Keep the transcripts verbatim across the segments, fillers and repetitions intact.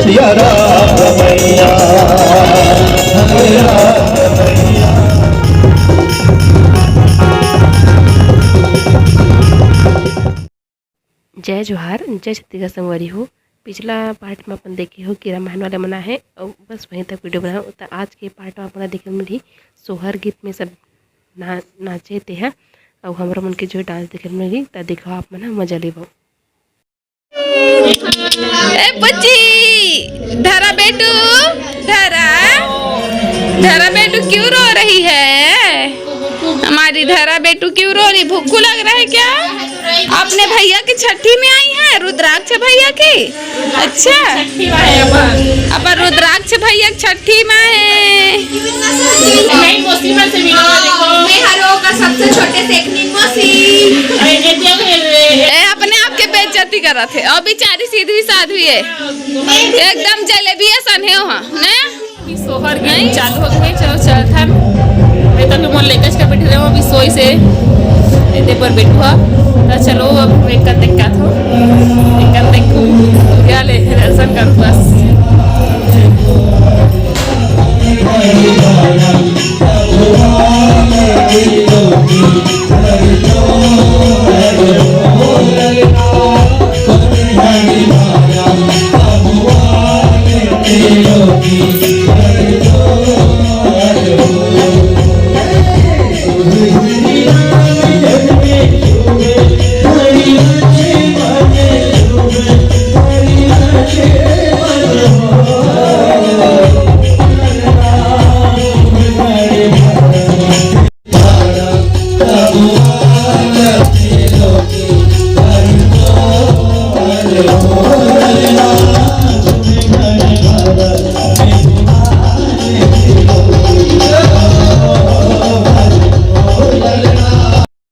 या राम मैया, हरे राम मैया। जय जोहार, जय छत्तीसगढ़ संगवारी हो। पिछला पार्ट में अपन देखे हो कि रामायण वाले मना है और बस वहीं तक वीडियो बनाओ। तो आज के पार्ट में अपना देखे मिली सोहर गीत में सब ना, नाचे ते है और हमरा मन के जो डांस देखे मिली, तो देखो आप मन ह मजा लेबो। ए बच्ची, धरा बेटू, धरा, धरा बेटू क्यों रो रही है? हमारी धरा बेटू क्यों रो रही? भुक्कू लग रहा है क्या? अपने भैया की छठी में आई है, रुद्राक्ष भैया की। अच्छा, छठी माँ है अपन। अपन रुद्राक्ष भैया की छठी माँ है। नहीं, मौसी मन से मिलो, देखो। मैं हरो का सबसे छोटे से एक नींबू सी। अरे, ये क्या है रे? ए, अपने आप के बेइज्जती कर रहा थे। और बेचारी सीधी साधी है, एकदम जलेबी असन है वहाँ, ने? अभी सोहर गीत चालू हो गए, चलो चलथन। मैं तो अभी मोर लेकच का बैठे रहो, अभी सोई से एते पर बैठुआ। तो चलो अब एक कर देख का थो, एक कर देख क्या ले दर्शन कर बस।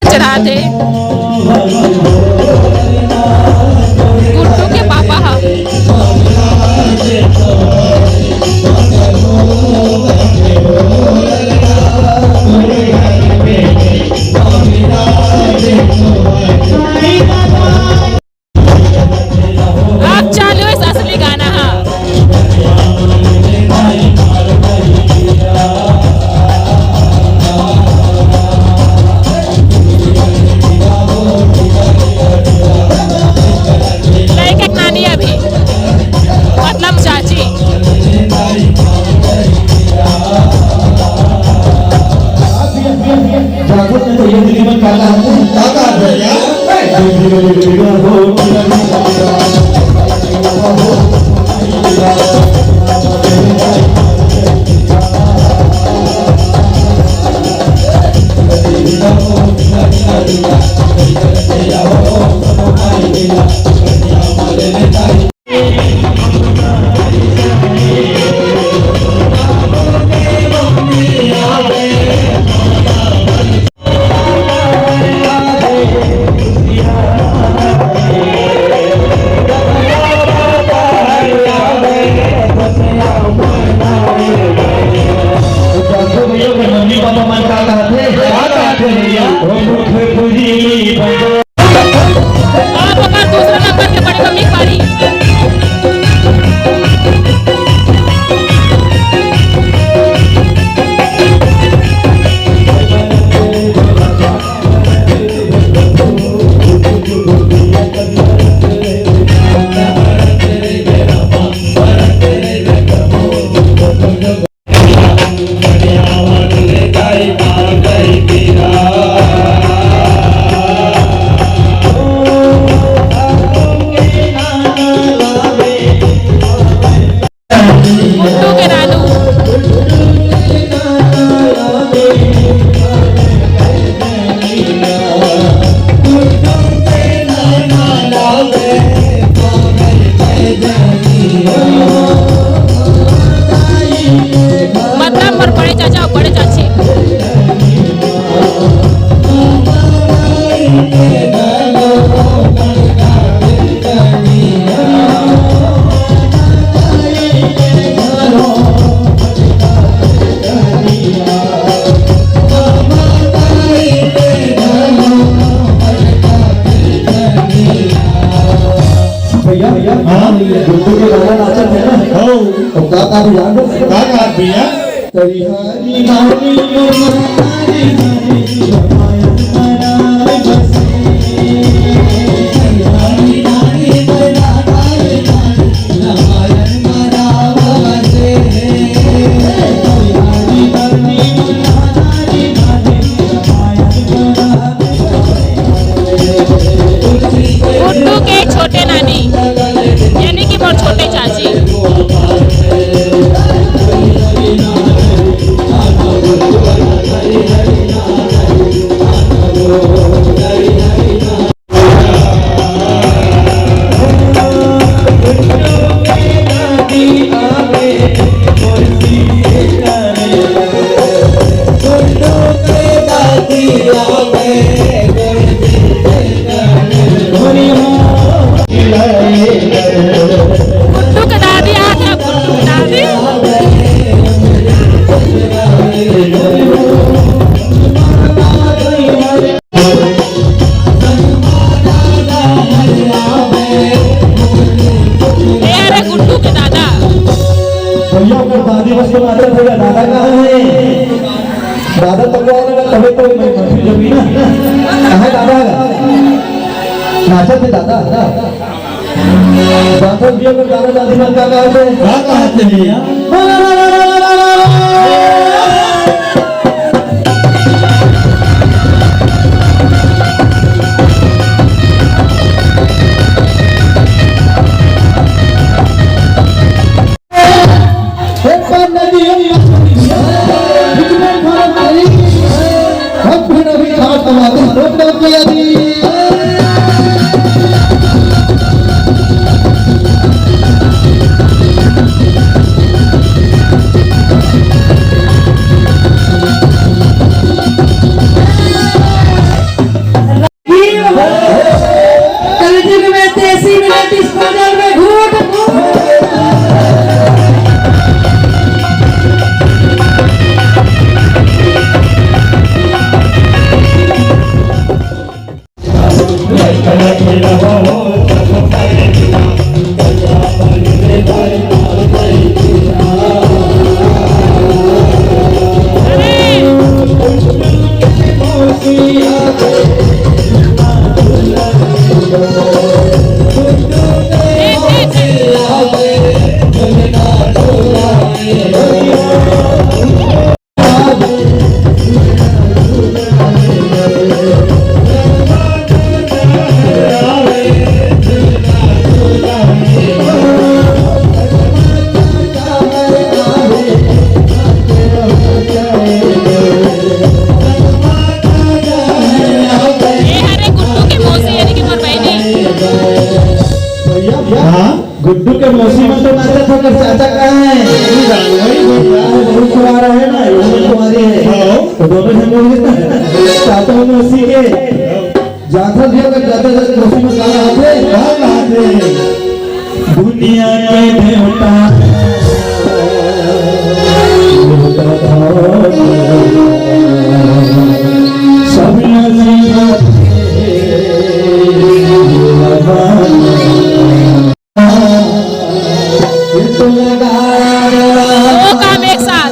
चढ़ाते गुड्डू के पापा हा। अब चालू है असली गाना हा। लइका के नानी अभी, मतलब चाची। जागरूक में तो ये दिल में काला है, काला है यार। अब ओकर दूसरा नंबर के बड़ी मम्मी के बारी। गुड्डू के नानू। मतलब मोर बड़े चाचा अउ बड़े चाची। भैया, हाँ, गुड्डू के गाना नाचत है ना? तो का का भी जान दो। का का भैया? करिहारी नानी, करिहारी नानी, रामायण मनावे बसे। करिहारी नानी, करिहारी नानी, रामायण मनावे बसे। करिहारी नानी, करिहारी नानी, रामायण मनावे बसे। गुड्डू के छोटे नानी, यानी कि मोर छोटे चाची। गुड्डू के दादी आ गया, गुड्डू के दादी। ए, अरे गुड्डू के दादा। भैया, ओकर दादी बस तो नाचत हे, दादा कहाँ हे? दादा तब वाला का तबे तो मैं मछली जमी ना। कहाँ है दादा? नाचत हे दादा। दादा जी, अगर दादा दादी मन का कहा थे? का कहत हे भैया? कलयुग में देसी मिला डिस्पोजल में घूट। ए हरे गुड्डू के मौसी, यानी कि मोर बहिनी। हाँ, गुड्डू के मौसी मन तो नाचत हे, ओकर चाचा कहाँ हे? वही भैया। बहुत कुंवारा हे ना, ये भी कुंवारी हे। हाँ। तो दोनों झन बोल के चाचा मौसी के जाथन भी अगर जाते जाते मौसी में गाना आते, का गाते? दुनिया के देवता, देवता सब नसीब दो काम एक साथ।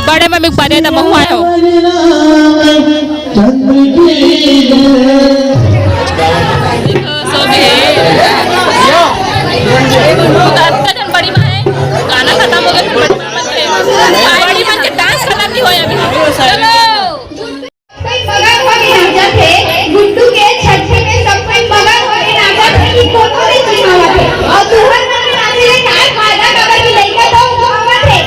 बड़े मम्मी के बर्थडे त महू आए हो। So, अतका जन बड़ी माँ हे, गाना खतम हो गया, फिर बड़ी माँ मन के, बड़ी माँ के डांस खतम नहीं होया अभी। चलो। कोई मगन होके नाचत हे, गुड्डू के छट्ठी में सब कोई मगन होके नाचत हे कि कोनो नइ चिन्हावत हे। अउ तुहर मन के नाचे ले काय फायदा, काबर कि लइका तो उठावत हे।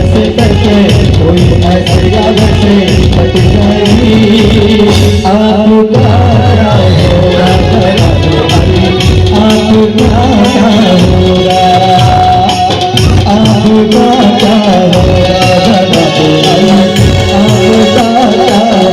से करके कोई ऐसे या वैसे कट जाएगी। आपका क्या होगा, आपका क्या होगा, आपका क्या होगा, आपका क्या होगा।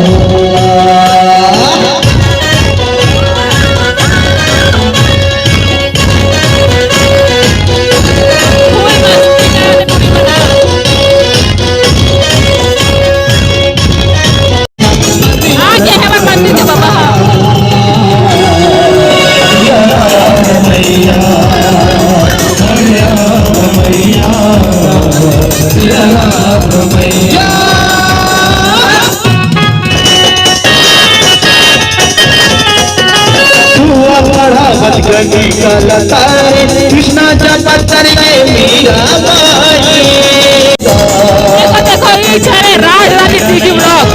कृष्णाच्या पत्तरगे मीरा बाई। देखो, देखो, ये छड़े राज रानी सीधी ब्लॉग।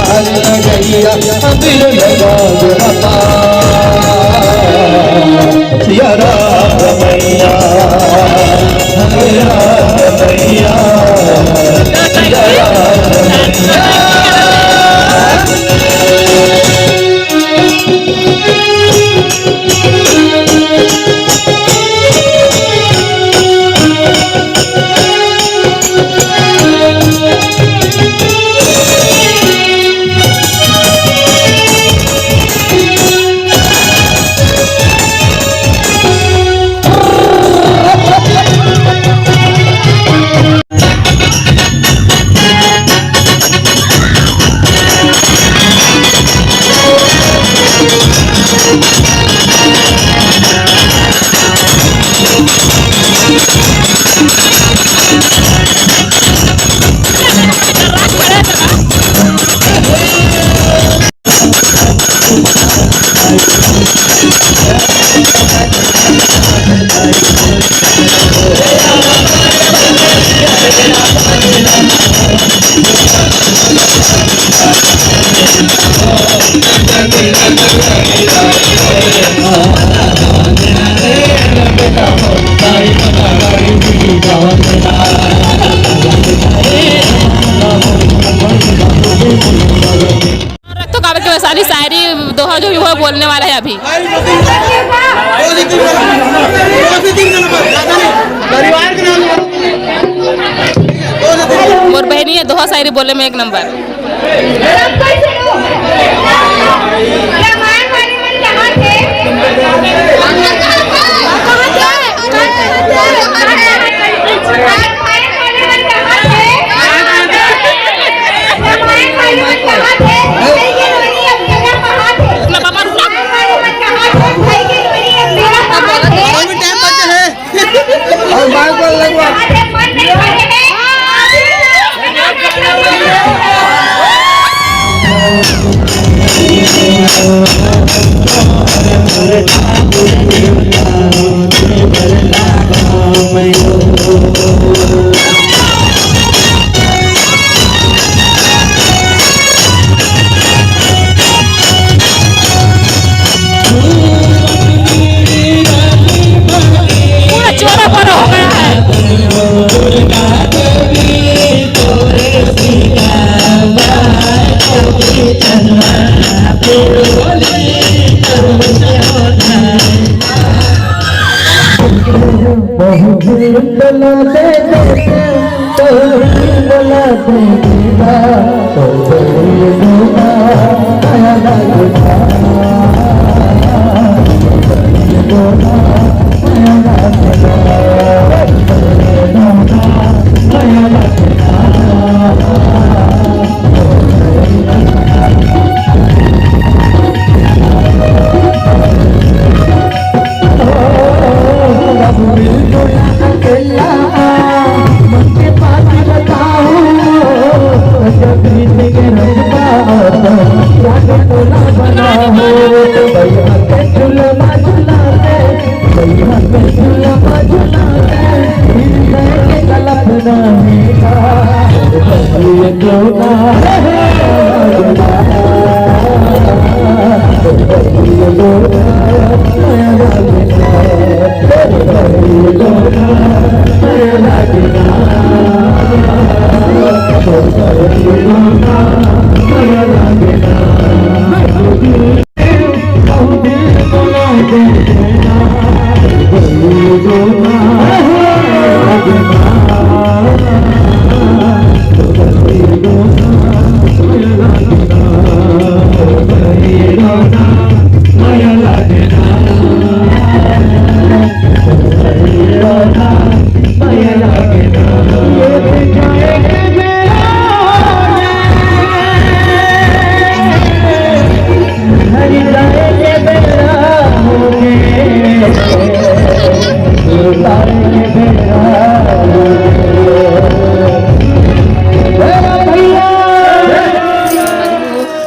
रख तो काबर के वैशाली शायरी दोहा जो भी वो बोलने वाला है अभी। परिवार के नाम। और बहनी है, दोहा शायरी बोलने में एक नंबर। रामायण वाले मन कहाँ थे? कहाँ थे? और माइक पर लगवा। पूरा चोरा परा हो गया है।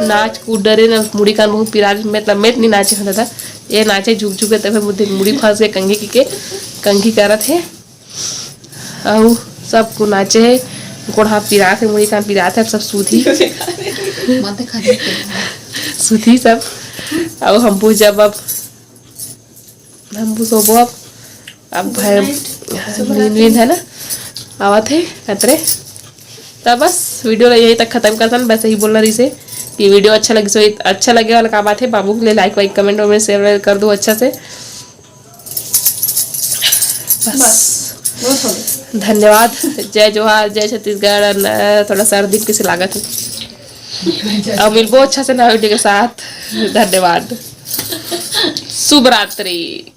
नाच कूद डरे न, मुड़ी कान बहुत पिरात, मतलब मैं त नहीं नाचे हूँ दादा, ये नाचे झुक झुक के, तबे मुड़ी, मुड़ी फंस के कंघी की के कंघी करत हे। अउ सब को नाचे हे, गोड़ हाथ पिरात हे, मुड़ी कान पिरात हे, सब सूती माथे खाली सूती सब। अउ हम जब अब हम सोबो अब, अब भाई नींद वींद है ना, आवत है खतरे। तब बस वीडियो ला यही तक खत्म करतन। बस यही बोलना रहिसे कि वीडियो अच्छा लगे, सो अच्छा लगे वाला का बात है, बाबू के लिए लाइक वाइक कमेंट वमेंट शेयर कर दो अच्छा से। बस। बस, बहुत हो गया। धन्यवाद। जय जोहार, जय छत्तीसगढ़, न-, थोड़ा सर्दी किसे लागत है। अब मिलबो अच्छा से नवा वीडियो के साथ। धन्यवाद। शुभ रात्रि।